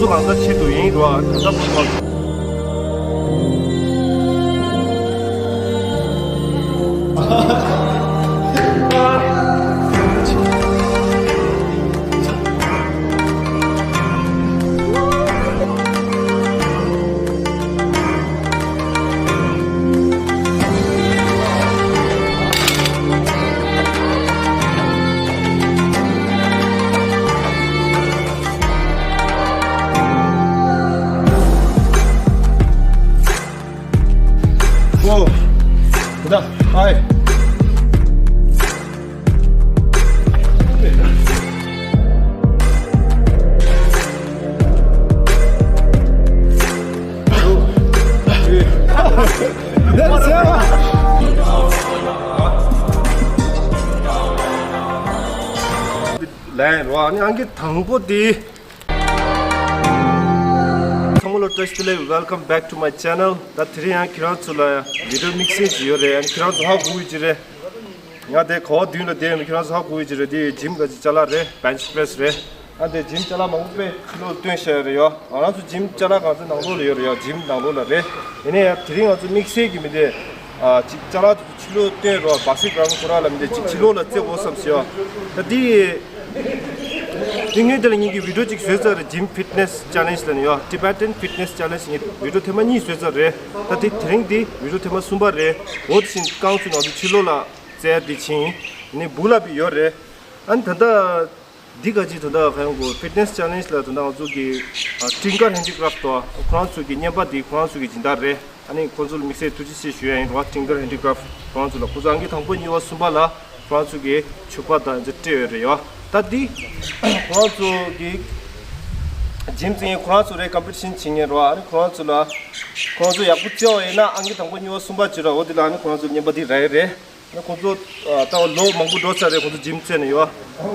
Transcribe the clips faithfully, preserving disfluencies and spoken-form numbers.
གང་ས་ཆེད་དུ་ཡིན་རོ། ད་ལྟ་བུ་མ། ཨོ། ད་ཧའི། ལན་རོ། ཨ་ནི་ཨང་ཀི་དང་པོ་དེ། ཚང་མ་ལ་བཀྲ་ཤིས་བདེ་ལེགས། Welcome back to my channel. ད་དེ་རིང་ཡང་ཁྱེད་རང་ཚོ་ལ་བི་ཌིའོ་དམིགས་བསལ་ཅིག་ཡོད་རེད། ཨ་ནི་ཁྱེད་རང་ཚོ་ཧ་གོ་གི་ཅིག་རེད། ང་དེ་ག་བ་མདུན་ལ་བསྡད་ཡོད་ནི་ཁྱེད་རང་ཚོ་ཧ་གོ་གི་ཅིག་རེད། དེ་ཇིམ་ག་ཅིག་ཅ་ལག་རེད། Bench press རེད། ཨ་དེ་ཇིམ་ཅ་ལག་མང་པོ་དཔེ་ཕྱི་ལོགས་སྟོན་བཞག་ཡོད་རེད་ཡོ། ང་རང་ཚོ་ཇིམ་ཅ་ལག་གང་ཚོ་ནང་ལོགས་ལ་ཡོད་རེད་ཡོ། ཇིམ་ནང་ལོགས་ལ་རེད། ཡིན་ནའི་ཡ་དེ་རིང་ང་ཚོ་དམིགས་བསལ་གྱི་མི་དེ། ཨ་ཅིག་ཅ་ལག་དེ་ཚོ་ཕྱི་ལོགས་སྟོན་རོགས། བ་སི་ཀི་རའུན་ཌི་ཁོ་རང་ལ་མི་དེ་ཅིག་ཕྱི་ལོགས་ལ་རྩེ་དགོས་བསམ་ཞིག་ཡོ། ད་དེ་དེ་སྔོན་དེ་ལ་ངེད་ཀྱིས་བི་ཌིའོ་ཅིག་བཟོས་ཚར་རེད། ཇིམ་ཕིཊ་ནེ་སི་ཅེ་ལེན་ཇི་ལབ་ནི་ཡོ། Tibetan Fitness Challenge ངེད་བི་ཌིའོ་ཐེངས་མ་གཉིས་བཟོས་ཚར་རེད། ད་དེ་དེ་རིང་དེ་བི་ཌིའོ་ཐེངས་མ་གསུམ་པ་རེད། འོ་དེ་བཞིན་རྐང་ཚུགས་ནང་དུ་ཕྱི་ལོགས་ལ་རྩེ་དེ་ཕྱིན་ནི་སྦུག་ལ་བི་ཡོད་རེད། ཨ་ནི་ད་ལྟ་འདི་ག་ཅིག་ད་ལྟ་ག་ཡོང་གོ། ཕིཊ་ནེ་སི་ཅེ་ལེན་ཇི་ལ་ད་ལྟ་ང་ཚོ་གི་ཨ་ཊིང་ཀར་ཧེན་ཌི་ཀ་རབ་ཊི་དང་ཁོ་རང་ཚོ་གི་བརྙན་པར་འདི་ཁོ་རང་ཚོ་གི་སྦྱིན་བདག་རེད། ཨ་ནི་ཁོ་ཚོ་ལ་དམིགས་བསལ་ཐུགས་རྗེ་ཆེ་ཞུ་ཡ་ཡིན་རོ། ཊིང་ཀར་ཧེན་ཌི་ཀ་རབ་ཊི་ཁོ་རང་ཚོ་ལ། ཁོ་ཚོ་ཨང་ཀི་དང་པོ་གཉིས་པ་གསུམ་པ་ལ་ཁོ་རང་ཚོ་གི་ཕྱུ་པ་དང་འདི་སྤྲད་ཡོད་རེད་ཡོ། ད་འདི་ཁོ་རང་ཚོ་གི་ཇིམ་རྩེ་མཁན་ཁོ་རང་ཚོ་རེད། ཀམ་པི་ཊི་ཤན་བྱེད་མཁན་རོ། ཨ་ནི་ཁོ་རང་ཚོ་ལ་ཁོ་རང་ཚོ་ཡག་པོ་རྩེ་བ་ཡིན་ན་ཨང་ཀི་དང་པོ་གཉིས་པ་གསུམ་པ་བྱེད་རོ། འོ་དེ་ལ་ཨ་ནི་ཁོ་རང་ཚོ་བརྙན་པར་འདི་རག་ཡོད་རེད། ཁོང་ཚོ་ད་ལོ་མང་པོ་འགྲོ་ཚར་རེད། ཁོང་ཚོ་ཇིམ་རྩེ་ནས་ཡོད།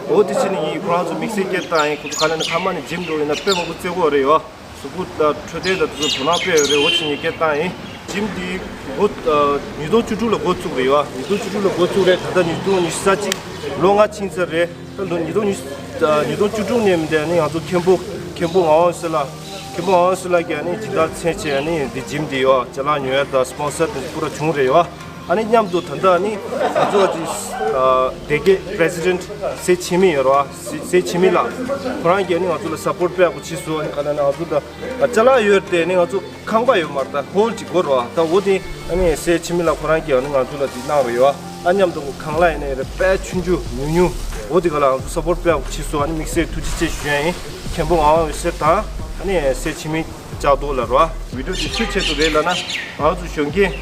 འོ་དེ་ཕྱིན་ནས་ཡིན། ཁོ་རང་ཚོ་དམིགས་བསལ་སྐད་བཏང་ཡིན། ཁོང་ཚོ་ག་ལ་ནི་ཁ་མ་ནས་ཇིམ་འགྲོ་ཡིན་ན་དཔེ་མང་པོ་རྩེ་དགོས་རེད་ཡོད། གཟུགས་པོ་ད་འཕྲོད་བསྟེན་ད་དེ་ཚོ་དོ་སྣང་སྤྲད་ཡོད་རེད། འོ་ཕྱིན་ནས་སྐད་བཏང་ཡིན། ཇིམ་འདི་འགོ་ཉིས་སྟོང་བཅུ་དྲུག་ལ་འགོ་བཙུགས་རེད་ཡོད། ཉིས་སྟོང་བཅུ་དྲུག་ལ་འགོ་བཙུགས་རེད། ད་ལྟ་ཉིས་སྟོང་ཉི་ཤུ་རྩ་གཅིག་ལོ་ལྔ་ཕྱིན་ཚར་རེད། ད་ལོ་ཉིས་སྟོང་ཉི་ཤུ་ཉིས་སྟོང་བཅུ་དྲུག་ནས་མི་འདྲ་ནི་ང་ཚོ་མཁན་པོ་མཁན་པོ་ངག་དབང་ཟེར་ལ། མཁན་པོ་ངག་དབང་ཟེར་ལ་གིས་ནི་སྦྱིན་བདག་མཚན་བྱས་ནི་འདི་ཇིམ་འདི་ཡོད། ཅ་ལག་ཉོ་ཡ་དང་སི་པོན་སར་དང་པུ་ར་བྱུང་རེད་ཡོད། ཨ་ནི་མཉམ་དུ་ད་ལྟ་ནི་ང་ཚོ་ག་ཅིག་ཨ་སྡེ་དགེ་པི་རེ་སི་ཌེན་ཊི་སེ་འཆི་མེད་ཡོད་རེད་བ། སེ་སེ་འཆི་མེད་ལགས། ཁོ་རང་གིས་ནི་ང་ཚོ་ལ་སཔོར་ཊི་དཔེ་ཡག་པོ་བྱས་སོང་། ཨ་ནི་ག་ལ་ན་ང་ཚོ་ད་ཅ་ལག་ཡོད་དེ་ནི་ང་ཚོ་ཁང་པ་ཡོད་མ་རེད། ད་ཧོལ་ཅིག་དགོས་རེད་བ། ད་འོ་དེ་ཨ་ནི་སེ་འཆི་མེད་ལགས་ཁོ་རང་གིས་ཨ་ནི་ང་ཚོ་ལ་དེ་གནང་རེད་ཡོད། ཨ་མཉམ་དུ་ཁང་གླ་ཡིན་ནའི་རེད། དཔེ་ཆུང་ཆུང་ཉུང་ཉུང་འོ་དེ་ག་ལ་ང་ཚོ་སཔོར་ཊི་དཔེ་ཡག་པོ་བྱས་སོང་། ཨ་ནི་དམིགས་བསལ་ཐུགས་རྗེ་ཆེ་ཞུ་ཡ་ཡིན། མཁན་པོ་ངག་དབང་འོད་ཟེར་དང་ཨ་ནི་སེ་འཆི་མེད་ལྕགས་རྡོ་ལ་རོ། བི་ཌིའོ་འདི་སུའི་ཆེད་དུ་རེད་ལབ་ན། ང་ཚོ་གཞོན་སྐྱེས་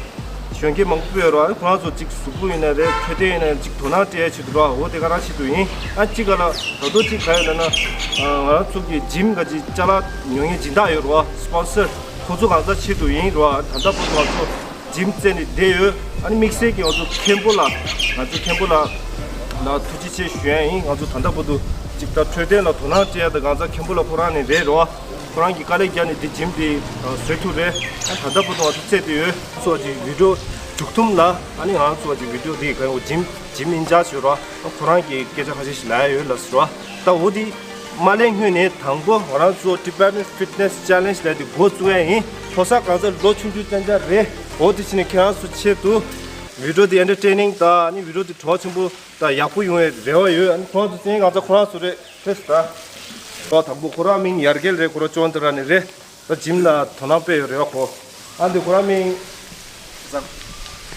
གཞོན་སྐྱེས་མང་པོ་ཡོད་རོ། ཁོ་རང་ཚོ་གཅིག་གཟུགས་པོ་ཡིན་ན་རེད། འཕྲོད་བསྟེན་ཡིན་ན་གཅིག་དོ་སྣང་སྤྲད་ཡ་ཆེད་དུ་རོ། འོ་དེ་ག་རང་ཆེད་དུ་ཡིན། ཨ་གཅིག་ག་ལ་ད་དུང་གཅིག་ག་ཡོད་ལབ་ན། ང་རང་ཚོ་གི་ཇིམ་ག་ཅིག་ཅ་ལག་ཉོ་མཁན་སྦྱིན་བདག་ཡོད་རོ། སི་པོན་སར་ཁོ་ཚོ་གང་ཚ་ཆེད་དུ་ཡིན་རོ། ད་ལྟ་བར་དུ་ང་ཚོ་ཇིམ་རྩེ་ནས་བསྡད་ཡོད། ཨ་ནི་དམིགས་བསལ་གྱི་ང་ཚོ་མཁན་པོ་ལ་ང་ཚོ་མཁན་པོ་ལ་ལ་ཐུགས་རྗེ་ཆེ་ཞུ་ཡ་ཡིན། ང་ཚོ་ད་ལྟ་བར་དུ་གཅིག་ད་འཕྲོད་བསྟེན་ལ་དོ་སྣང་སྤྲད་ཡ་ད་གང་ཚ་མཁན་པོ་ལ་ཁོ་རང་ནས་རེད་རོ། ཁོ་རང་གིས་དཀའ་ལས་བརྒྱབ་ནས་འདི་ཇིམ་འདི་བཟོས་ཐུབ་རེད། ད་ལྟ་བར་དུ་ང་ཚོ་རྩེ་དུ་ཡོད། ཚོ་གཅིག་བི་ཌིའོ་མཇུག་ཐུམ་ལ་ཨ་ནི་ང་ཚོ་གཅིག་བི་ཌིའོ་འདི་ག་ཡོ་ཇིམ་ཇིམ་ཨིན་ཅར་ཇི་ཡོད་རོ། ཁོ་རང་གིས་སྐད་ཆ་ཁ་ཤས་ཤིག་ལབ་ཡ་ཡོད་ལབ་ཟེར་རོ། ད་འོ་འདི་མ་ལས་སྔོན་ནས་དང་པོ་ང་རང་ཚོ་Tibetan Fitness Challenge ལབ་དེ་འགོ་བཙུགས་ཡ་ཡིན། ཕོ་གསར་གང་ཚ་ལོ་ཆུང་ཆུང་ཅན་ཅན་རེད། འོ་དེ་ཕྱིན་ནས་ཁྱེད་རང་ཚོ་ཆེད་དུ་བི་ཌིའོ་འདི་ཨེན་ཊར་ཊེན་ནིང་དང་ཨ་ནི་བི་ཌིའོ་འདི་བྲོ་བ་ཆེན་པོ་དང་ཡག་པོ་ཡོང་བའི་རེ་བ་ཡོད། ཨ་ནི་ཁོ་རང་ཚོ་བཙན་གང་ཚ་ཁོ་རང་ཚོ་རེད། ཕེས་ད། ཨོ་དང་པོ་ཁོ་རང་མིང་ཡར་རྒྱས་རེད། ཁོ་རང་ཅོན་ཏ་ར་ནས་རེད། ད་ཇིམ་ལ་དོ་སྣང་སྤེལ་ཡོད་རེད་བ་ཁོ། ཨ་འདི་ཁོ་རང་མིང་།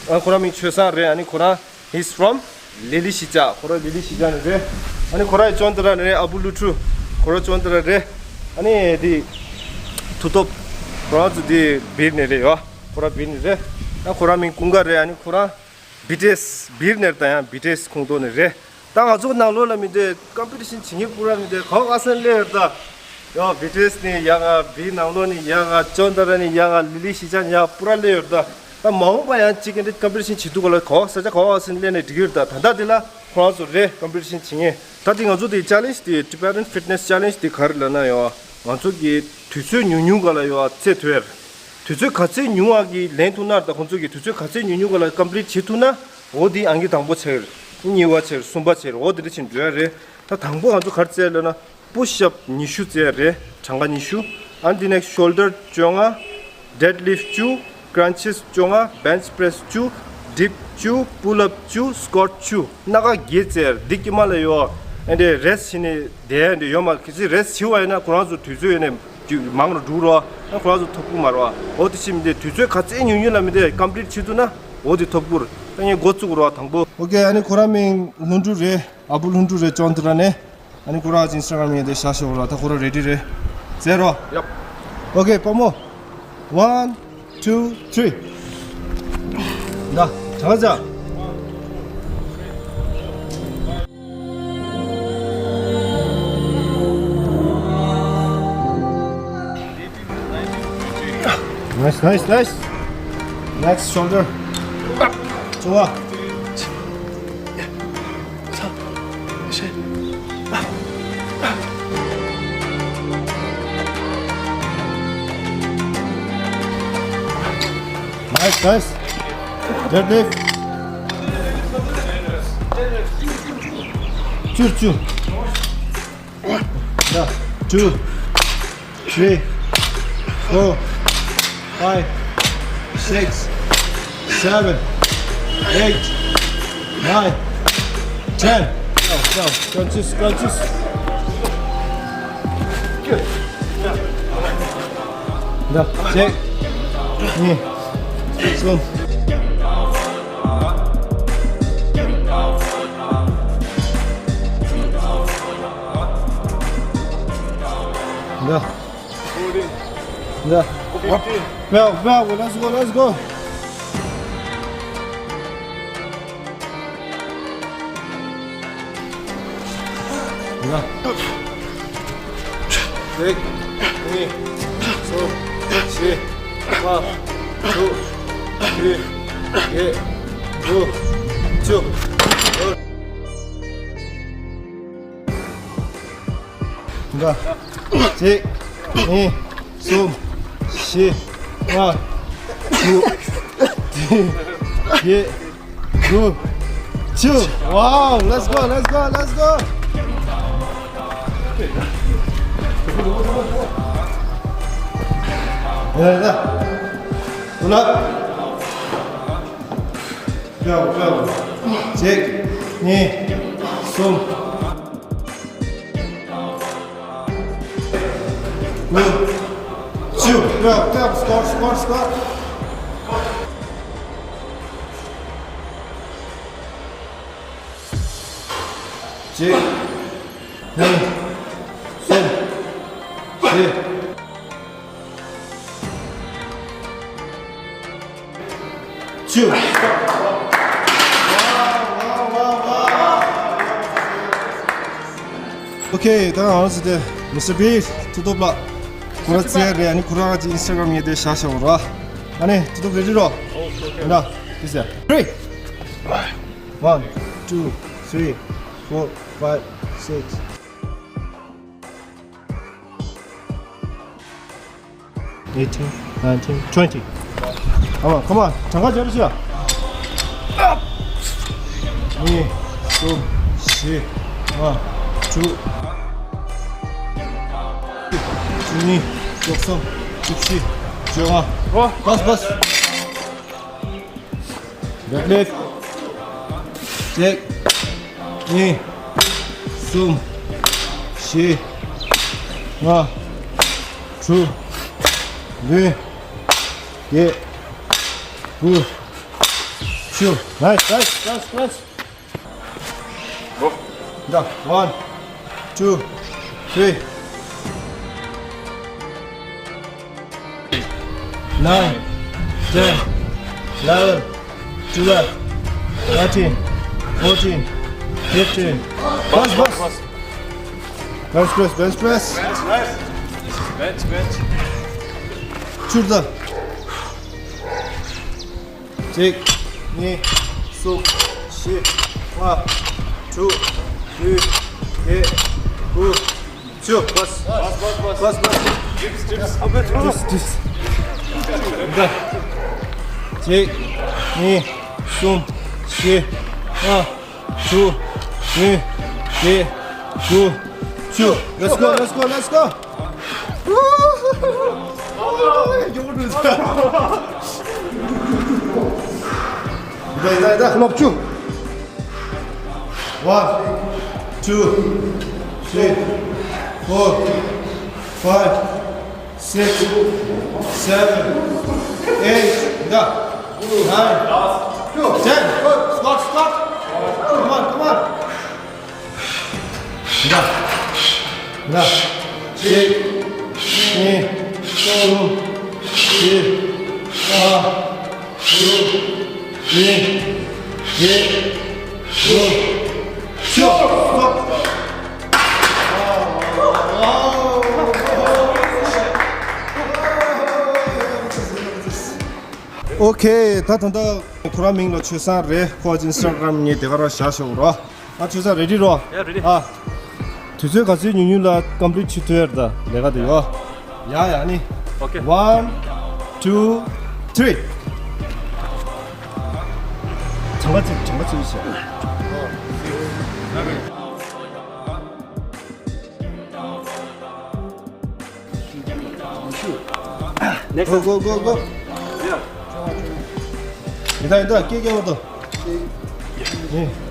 ཨ་ཁོ་རང་མིང་ཆོས་བཟང་རེད། ཨ་ནི་ཁོ་རང་he's from ལི་ལི་གཞིས་ཆགས། ཁོ་རང་ལི་ལི་གཞིས་ཆགས་ནས་རེད། ཨ་ནི་ཁོ་རང་ཡི་ཅོན་ཏ་ར་ནས་རེད། ཨ་བུ་ལུ་ཁྲུ། ཁོ་རང་ཅོན་ཏ་ར་རེད། ཨ་ནི་འདི་མཐུ་སྟོབས། ཁོ་རང་ཚོ་འདི་སྦིར་ནས་རེད་ཡོ། ཁོ་རང་སྦིར་ནས་རེད། ཨ་ཁོ་རང་མིང་ཀུན་དགའ་རེད། ཨ་ནི་ཁོ་རང་བི་ཊི་ཨེས་སྦིར་ནས་རེད། ད་ཡང་བི་ཊི་ཨེས་ཁོངས་གཏོགས་ནས་རེད། ད་ང་ཚོ་ནང་ལོགས་ལ་མི་འདུག་ཀམ་པི་ཊི་ཤན་བྱེད་མཁན་པུ་ར་མི་འདུག་ག་བ་ག་ས་ནས་སླེབས་ཡོད་རེད་ད། ཡང་བི་ཊི་ཨེས་ནས་ཡ་ག་སྦིར་ནང་ལོགས་ནས་ཡ་ག་ཅོན་ཏ་ར་ནས་ཡ་ག་ལི་ལི་གཞིས་ཆགས་ནས་ཡ་ག་པུ་ར་སླེབས་ཡོད་རེད་ད། ད་མ་འོངས་པ་ཡང་གཅིག་གི་འདི་ཀམ་པི་ཊི་ཤན་བྱེད་དུས་ག་ལ་ག་བ་ས་ཆ་ག་བ་ག་ས་ནས་སླེབས་ནས་འགྲིག་གི་རེད་ད། ད་ལྟ་འདི་ལ་ཁོ་རང་ཚོ་རེད། ཀམ་པི་ཊི་ཤན་བྱེད་མཁན་ད་འདི་ང་ཚོ་འདི་ཅེ་ལེན་ཇི་འདི་Tibetan Fitness Challenge འདི་ག་རེ་ལབ་ན་ཡང་ང་ཚོ་གི་དུས་ཚོད་ཉུང་ཉུང་ག་ལ་ཡང་ཚེ་ཐོས། དུས་ཚོད་ག་ཚད་ཉུང་བ་གི་ལེན་ཐུབ་ན་ད་ཁོང་ཚོ་གི་དུས་ཚོད་ག་ཚད་ཉུང་ཉུང་ག་ལ་ཀམ་པི་ལིཊ་བྱེད་ཐུབ་ན་འོ་འདི་ཨང་ཀི་དང་པོ་ཆགས་ཡོད་རེད། གཉིས་པ་ཆགས་རེད། གསུམ་པ་ཆགས་རེད། འོ་འདི་འདྲ་ཕྱིན་འགྲོ་ཡ་རེད། ད་དང་པོ་ང་ཚོ་ག་རེ་བཙལ་ལབ་ན། པུ་ཤབ་ཉི་ཤུ་རྩེ་རེད། གྲངས་ཀ་ཉི་ཤུ། ཨ་ནི་དེ་ནས་ཤོལ་ཌར་བཅོ་ལྔ། ཌེཌ་ལིཕ་བཅུ། ཀྲན་ཆེས་བཅོ་ལྔ། བེན་ཆི་པི་རེས་བཅུ། ཌིབ་བཅུ། པུལ་ཨབ་བཅུ། སི་ཀོཊ་བཅུ། སྣ་ཁ་བརྒྱད་རྩེ་རེད། འདི་དཀྱིལ་མ་ལ་ཡོད། ཨ་འདྲས་རེ་སི་བྱས་ནས་བསྡད་འདྲས་ཡོད་མ་རེད། གལ་སྲིད་རེ་སི་བྱས་པ་ཡིན་ན་ཁོ་རང་ཚོ་དུས་ཚོད་ཡོད་ནས་མང་རུ་འགྲོ་རོགས། ཨ་ཁོ་རང་ཚོ་ཐོབ་ཀྱི་མ་རེད་བ། འོ་དེ་བྱས་མི་འདི་དུས་ཚོད་ག་ཚད་ཉུང་ཉུང་ལ་མི་འདི་ཀམ་པི་ལིཊ་བྱེད་ཐུབ་ན་འོ་དེ་ཐོབ་ཀྱི་རེད། ད་ངས་འགོ་བཙུགས་རོགས་དང་པོ། ཨོ་ཀེ། ཨ་ནི་ཁོ་རང་མིང་ལྷུན་གྲུབ་རེད། ཨ་བུ་ལྷུན་གྲུབ་རེད། ཅོན་ཏི་ར་ནས། ཨ་ནི་ཁོ་རང་གི་ཨིན་སི་ཊ་གྷ་རམ་ཡིན་དེ་བཞག་ཤོག་ར། ད་ཁོ་རང་རེ་ཌི་རེད། ཟེར་རོ། ཡབ། ཨོ་ཀེ་པ་མོ། One, two, three. ད་གྲངས་ཀ་བརྒྱབ། Nice, nice, nice. Next shoulder. Up. ཚོ་བ། Nice, nice. Deadlift. Two, two. Yeah. Two. Three, four, five, six, seven, eight, nine, ten. Go, go. Crunches, crunches. Good. Да, check. Не. Слон. Да. Да. Bravo, bravo, let's go, let's go. Да. Check. Не. Сто. Си. Два. Two. Three. Eight. Two. Two. ད། གཅིག་གཉིས། གསུམ། བཞི། ལྔ། དྲུག་བདུན། བརྒྱད། དགུ། བཅུ། Wow, let's go, let's go, let's go. ཡ་ཡ། ལ། Go, go. གཅིག་གཉིས། གསུམ། དགུ། བཅུ། Go, go. Squat, squat, squat. གཅིག་གཉིས། གསུམ། བཞི། བཅུ། ཨོ་ཁེ། ད་ང་ཚོ་དེ་མི་སི་ཊར་བིསྟ་མཐུ་སྟོབས་ལགས། ཁོ་རང་རྩེད་རེད། ཨ་ནི་ཁོ་རང་གི་ཨིན་སི་ཊ་གྷ་རམ་ཡིན་དེ་བཞག་བཞག་རོགས། ཨ་ནི་མཐུ་སྟོབས་རེ་ཌི་རོ། ཨོ་ཁེ། ཨོ་ཁེ། ད་དེ་ཟེར། Three. One, two, three, four, five, six. Eighteen, nineteen, twenty. Come on, come on. གྲངས་ཀ་སྦྱར་ཤོག་གཉིས། གསུམ། བཞི། ལྔ། དྲུག་བཅུ་གཉིས། བཅུ་གསུམ། བཅུ་བཞི། བཅོ་ལྔ། ཨོ། པཱས། པཱས། ཌེཌ་ལིཕ། གཅིག་གཉིས། གསུམ། བཞི། ལྔ། དྲུག་བདུན། བརྒྱད། དགུ། བཅུ། Nice, nice, nice, nice. ད། One, two, three. Nine, ten, eleven, twelve, thirteen, fourteen, fifteen. Pass, pass. Bench press, bench press. Bench, bench. Bench, bench. Shoot the. གཅིག་གཉིས། གསུམ། བཞི། ལྔ། དྲུག་བདུན། བརྒྱད། དགུ། བཅུ། Pass, pass, pass, pass. Dips, dips. Dips, dips. གཅིག་གཉིས། གསུམ། བཞི། ལྔ། དྲུག་བདུན། བརྒྱད། དགུ། Let's go, let's go, let's go. One, two, three, four, five, six, seven, eight, nine, ten. Squat, squat. Come on, come on. ཡ། ཡ། གཅིག་གཉིས། གསུམ། བཞི། ལྔ། དྲུག་གཉིས། བརྒྱད། དགུ། བཅུ། ཨོ་ཁེ། ད་ད་ལྟ་ཁོ་རང་མིང་ལ་ཆོས་བཟང་རེད། ཁོ་ཨིན་སི་ཊ་གྷ་རམ་ནས་དེ་ག་རང་བཞག་ཤོག་རོ། ཨ། ཆོས་བཟང་རེ་ཌི་རོ། ཡ། རེ་ཌི། ཨ། དུས་ཚོད་ག་ཚོད་ཉུང་ཉུང་ལ་ཀམ་པི་ལིཊ་བྱེད་ཐུབ་ཡ་རེད། ད་ལས་ཀ་དེ་ཡོ། ཡ་ཡ་ནི། ཨོ་ཁེ། One, two, three. གྲངས་ཀ་ཚིག་གྲངས་ཀ་ཚིག་བྱས། Next. Go, go, go, go. Yeah. ཡིན་ད་ཡིན་ད། སྐད་རྒྱག་འོ་ད། ཡིན།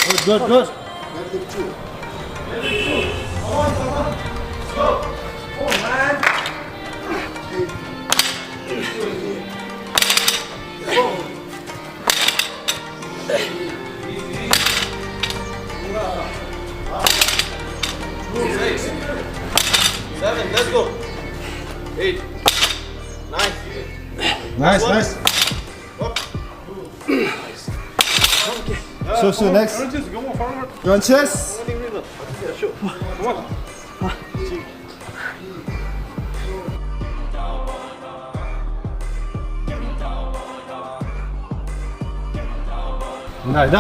Good, good, good. Six. Seven, let's go. Eight. Nine. Nice, nice. Up. So, so next. Francis, go more forward. Francis. Come on. ཡིན་ད་ཡིན་ད།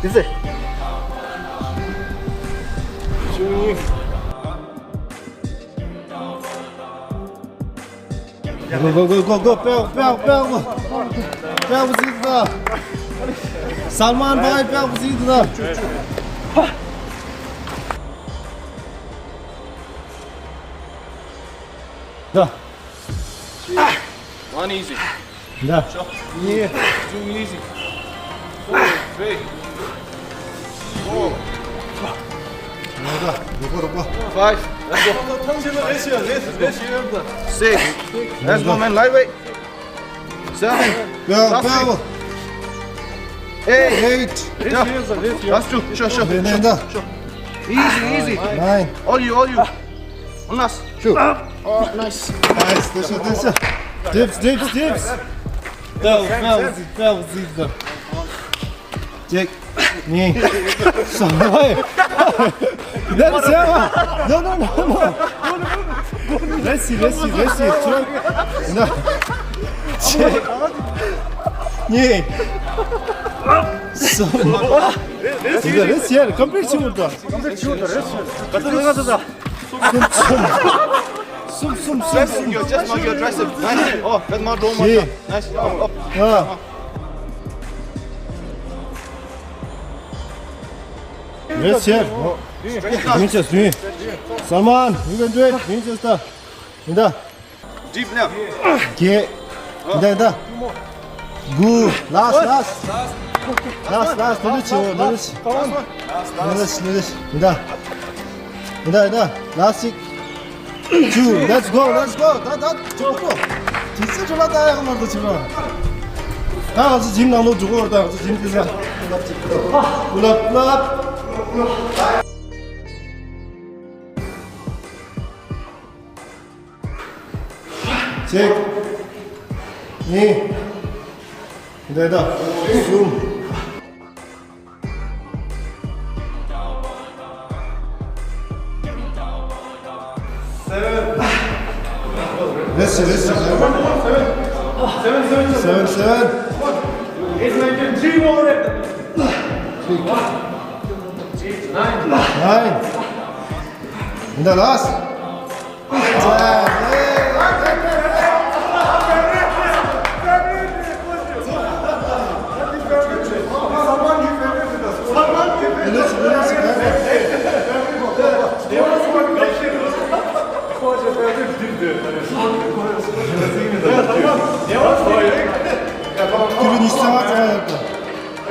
དེ་ཚེ། Go, go, go, go, go. Go, go, go, go. Go, go, go. Salman bhai, go, go, go. Da. One easy. Da. Sure. Yeah. Two easy. Four, three. Four. Five. Let's go. Six. Let's go, man. Lightweight. Seven. Go, go. Eight. Eight. Last two. Sure, sure. Easy, easy. Nine. All you, all you. One last. Sure. Oh, nice. Nice. That's it, that's it. Dips, dips, dips. Go, go, go, go. Check. གཉིས། གསུམ། ཧེ། ལེ་ལེ། No, no, no, no. Let's see, let's see, let's see. གཉིས། གསུམ། ལེ་ལེ། ཀམ་པི་ལིཊ་བྱེད་དགོས་འདུག་ག་ཚོད་ལ་ང་ཚོ་ད། གསུམ། གསུམ། གསུམ། གསུམ། གསུམ། གསུམ། Just move your tricep. Nice. Oh, that's my draw, my. གཅིག། Nice. Up, up. ཨ། Yes, sir. Straight. Doing just doing. Salman, you can do it. Doing just the. ཡིན་ད། Deep left. བརྒྱད། ཡིན་ད་ཡིན་ད། དགུ། Last, last. Last, last. ནུ་ལི་ཆེ་བོ། ནུ་ལི་ཆེ། ནུ་ལི་ཆེ། ནུ་ལི་ཆེ། ཡིན་ད། ཡིན་ད་ཡིན་ད། Last གཅིག། Two. Let's go, let's go. ད་ད་ཅོག་ཅོག་དེ་ཚོ་ཅོག་ལ་ད་ཡག་མ་རེད་ད་ཅོག་ལ། ད་ང་ཚོ་ཇིམ་ནང་ལོགས་འགྲོ་གི་རེད། ད་ང་ཚོ་ཇིམ་དེ་ཚོ། Pull up, pull up. གཅིག། གཉིས། འདི་ད། གསུམ། Seven. Let's see, let's see. Seven, seven, seven. Seven, seven. It's like a three more rep. Nine. Nine. In the last. Ten. ཁྱོད་ཉི་ཤུ་རྩ་ལྔ་རྩ་ལྔ་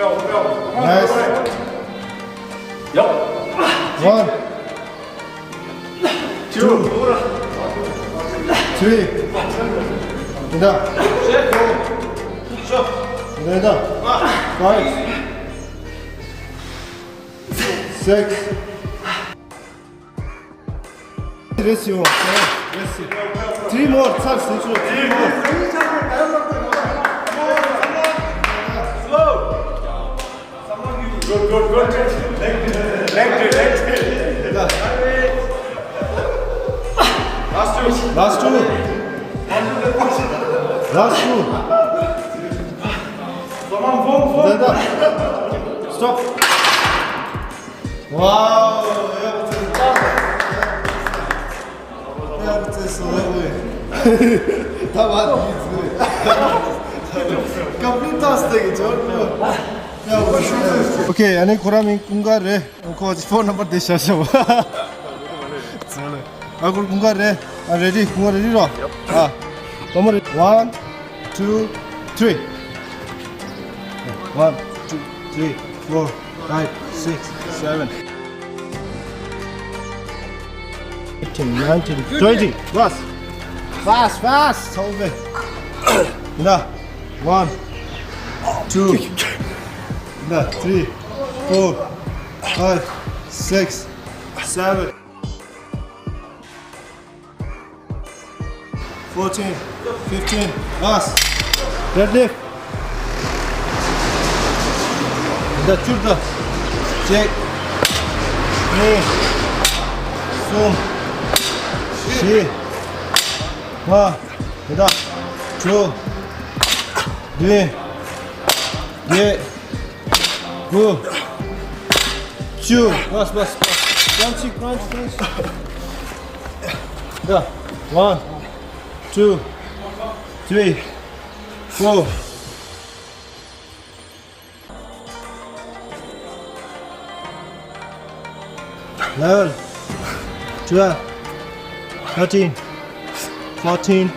ཡོད་དོ། Nice. One. Two. Three. ཡིན་ད། ཡིན་ད། Five. Six. Rest you want. Rest you. Three more. Sir, three more. Slow. Good, good, good. Leg drill, leg drill, leg drill. Last two. Last two. Last two. Come on, come on, come on. Stop. Wow. Okay, ཨ་ནི་ཁོ་རང་མིང་ཀུན་དགའ་རེད། ཁོ་ཕོན་ནམ་བར་དེ་བཞག་བཞག་པ། ཨ་ཁོ་ཀུན་དགའ་རེད། ཨ་ready། ཀུན་དགའ་ready རོ། ཨ། One, two, three. One, two, three, four, five, six, seven, eighteen, nineteen, twenty. Fast. Fast, fast. ཚ་བོ་བས། ན། One, two, ན། Three, four, five, six, seven, fourteen, fifteen, last. Deadlift. ད་བཅུ་ད། གཅིག་གཉིས། གསུམ། བཞི། ལྔ། ད། དྲུག་བདུན། བརྒྱད། དགུ། བཅུ། Bas, bas, bas. Crunch, crunch, crunch. ད། One, two, three, four. Eleven, twelve, thirteen, fourteen,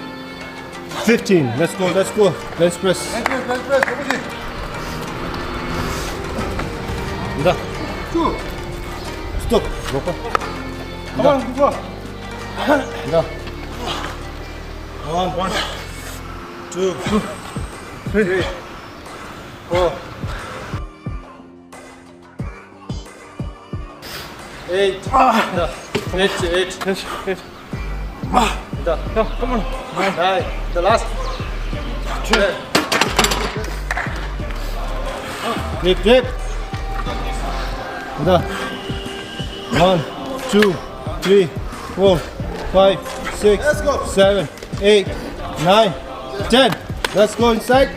fifteen. Let's go, let's go. Bench press. Bench press, bench press. ད། Stop. Come on, go. ད། One, two, three, four. Eight. 아. 자, eight, eight. Eight, eight. 아. 자, come on. Nine. The last. Ten. Eight, eight. 자. One, two, three, four, five, six, seven, eight, nine, ten. Let's go inside.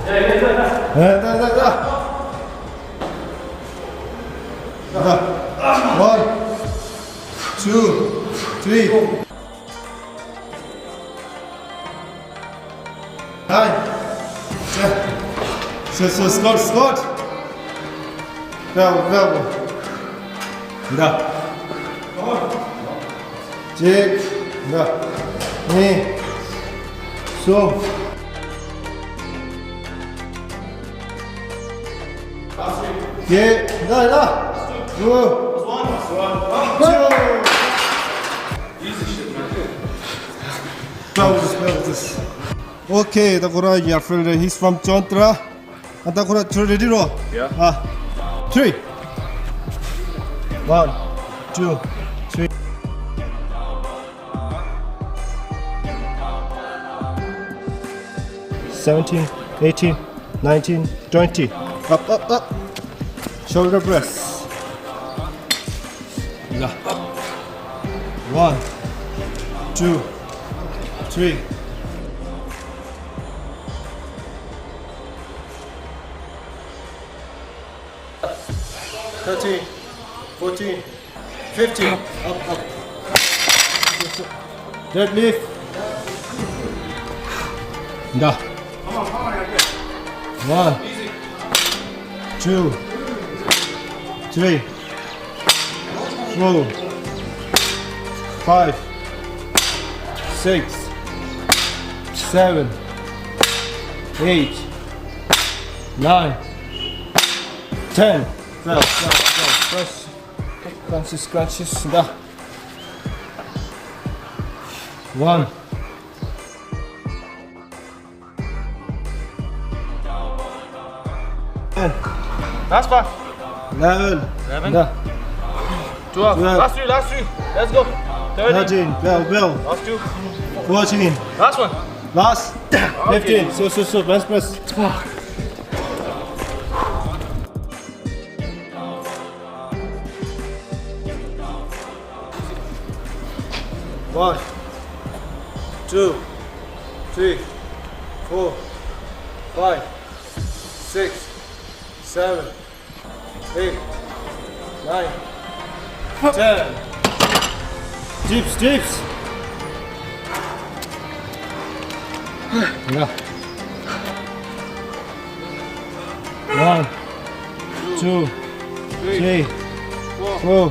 네, 네, 네, 네. 자, one, two, three. Hi. 자, 자, 자, Scott, Scott. Bravo, bravo. 자. གཅིག་ད། གཉིས། གསུམ། བརྒྱད། ད་ད། དགུ། བཅུ། Easy shit, man. Bravo, bravo. Okay, ད་ཁོ་རང་ཡར་ཕེལ་རེད། He's from Chontra. ཨ་ད་ཁོ་རང་ཚོ་ready རོ། Yeah. ཨ། Three. One, two, three. Seventeen, eighteen, nineteen, twenty. Up, up, up. Shoulder press. Yeah. One, two, three. Thirteen, fourteen, fifteen. Up, up. Deadlift. 자. One, two, three, four, Five, six, seven, eight, nine, ten. Twelve, twelve, twelve. First, crunches, crunches. Да. One. Last one. Eleven. Eleven. Да. Twelve. Twelve. Last three, last three. Let's go. Thirteen. Thirteen. Twelve, twelve. Last two. Fourteen. Last one. Last. Okay. Fifteen. So, so, so. Press, press. One, two, three, four, five, six, seven, eight, nine, ten. Dips, dips. Yeah. One, two, three, four,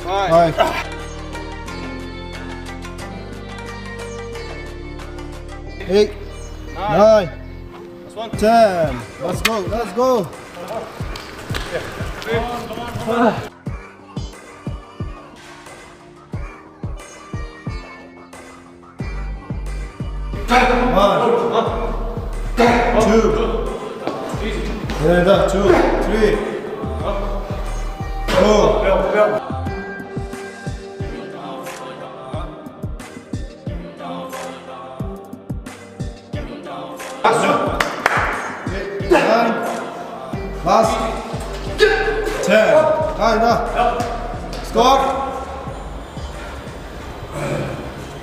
five, eight, nine, ten. Let's go, let's go. One, two, and, uh, two, three, four. Last. Last. Ten. High enough. Score.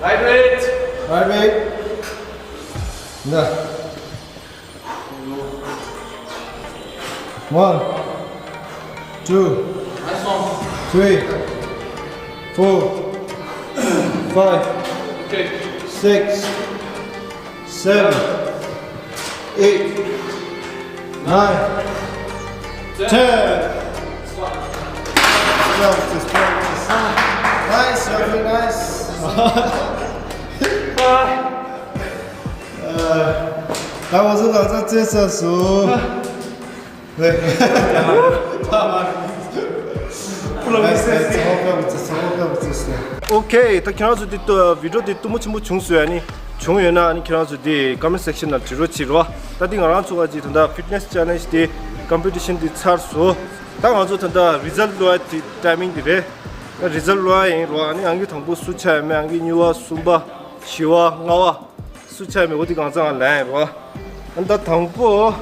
Right weight. Right weight. Nah. One, two, three, four, five, six, seven, eight, nine, ten. Nice, Jeffrey, nice. ད་ང་ཚོ་ལག་ཆ་རྩེས་ཚར་སོང་། ཨོ་ཁེ། ད་ཁྱེད་རང་ཚོ་འདི་ཏོ་བི་ཌིའོ་འདི་སྟོན་མོ་ཆེན་པོ་བྱུང་སོང་ཡ་ནི། བྱུང་ཡོད་ན་ཨ་ནི་ཁྱེད་རང་ཚོ་འདི་ཀོ་མེན་ཊི་སེག་ཤན་ནང་བྲིས་རོགས་བྱེད་རོགས། ད་འདི་ང་རང་ཚོ་ག་ཅིག་ད་ལྟ་ཕིཊ་ནེ་སི་ཅེ་ལེན་ཇི་འདི་ཀམ་པི་ཊི་ཤན་འདི་ཚར་སོང་། ད་ང་ཚོ་ད་ལྟ་རི་ཛལ་ཊི་ལོག་ཡ་དེ་ཊའི་མིང་འདི་རེད། ད་རི་ཛལ་ཊི་ལོག་ཡ་ཡིན་རོགས། ཨ་ནི་ཨང་ཀི་དང་པོ་སུ་ཆགས་ཡོད་མེད། ཨང་ཀི་གཉིས་པ། གསུམ་པ། བཞི་པ། ལྔ་པ། སུ་ཆགས་མེད་འོ་དེ་གང་ཚང་ལ་ཡིན་རོགས། ཨ་ནི་ད་དང་པོ་